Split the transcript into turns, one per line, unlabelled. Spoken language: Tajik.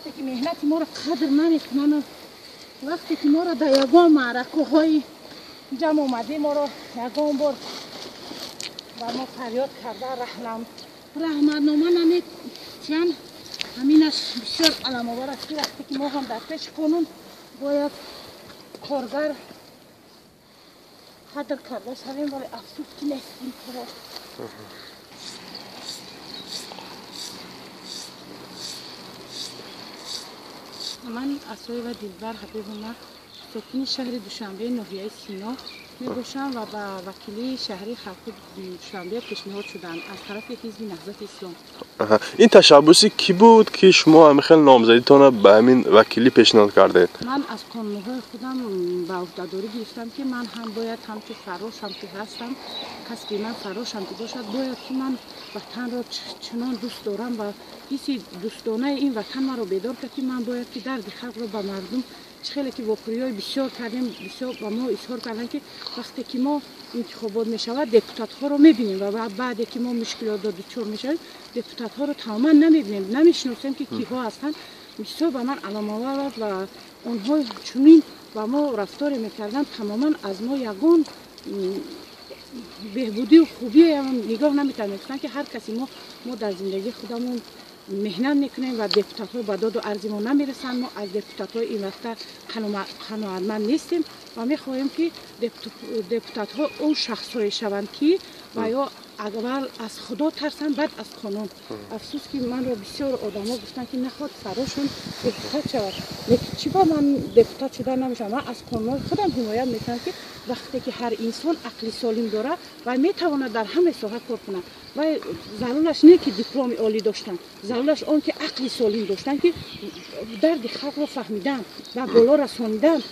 Вақте ки меҳнати моро қадр намекунанд, вақте ки моро дар ягон маъракаҳои ҷамъ омадӣ моро ягон бор ба мо фарёд карда раҳматнома наметиҳанд, ҳаминаш бисёр аламовар аст, ки вақте ки мо ҳам дар пеши қонун бояд коргар қадр карда шавем, вале афсӯс ки нест ин коро. Ман Асоева Дилбар Ҳабибовна, сокини шаҳри Душанбе, ноҳияи Сино мебошам ва ба вакилии шаҳри халқи Душанбе пешниҳод шудам аз тарафи ҳизби Наҳзати Ислом.
Ин ташаббуси кӣ буд, ки шумо ҳамин хел номзадитонро ба ҳамин вакилӣ пешниҳод кардед?
Ман аз қонунҳои худам ба ӯҳдадорӣ гирифтам, ки ман ҳам бояд ҳамчун фаррошам ки ҳастам, касби ман фаррошам ки бошад, бояд ки ман ватанро чунон дӯст дорам ва ҳисси дӯстонаи ин ватан маро бедор кард, ки ман бояд ки дарди халқро ба мардум чӣ хеле ки вохӯриҳои бисёр кардем, бисёр ба мо изҳор карданд, ки вақте ки мо интихобот мешавад, депутатҳоро мебинем ва баъде ки мо мушкилотро дучор мешавем, депутатҳоро тамоман намебинем, намешиносем, ки киҳо ҳастанд. Бисёр ба ман аламовар аст ва онҳо чунин ба мо рафторе мекарданд, тамоман аз мо ягон беҳбудию хубиам нигоҳ намекарданд. Мегуфтанд, ки ҳар каси мо дар зиндагии худамон меҳнат мекунем ва депутатҳо ба доду арзи мо намерасанд. Мо аз депутатҳои ин вақта қаноатманд нестем ва мехоҳем, ки депутатҳо он шахсҳое шаванд, ки ва ё аввал аз Худо тарсанд, баъд аз қонун. Афсӯс, ки манро бисёр одамо гуфтанд, ки нахоҳад фарошон депутат шавад, лекин чӣ ба ман депутат шуда намешавам? Ман аз қонунҳои худам ҳимоят мекунам, ки вақте ки ҳар инсон ақли солим дорад ва метавонад дар ҳама соҳа кор кунад, ва зарураш не ки дипломи олӣ доштан, зарураш он ки ақли солим доштан, ки дарди халқро фаҳмидан ва боло расонидан.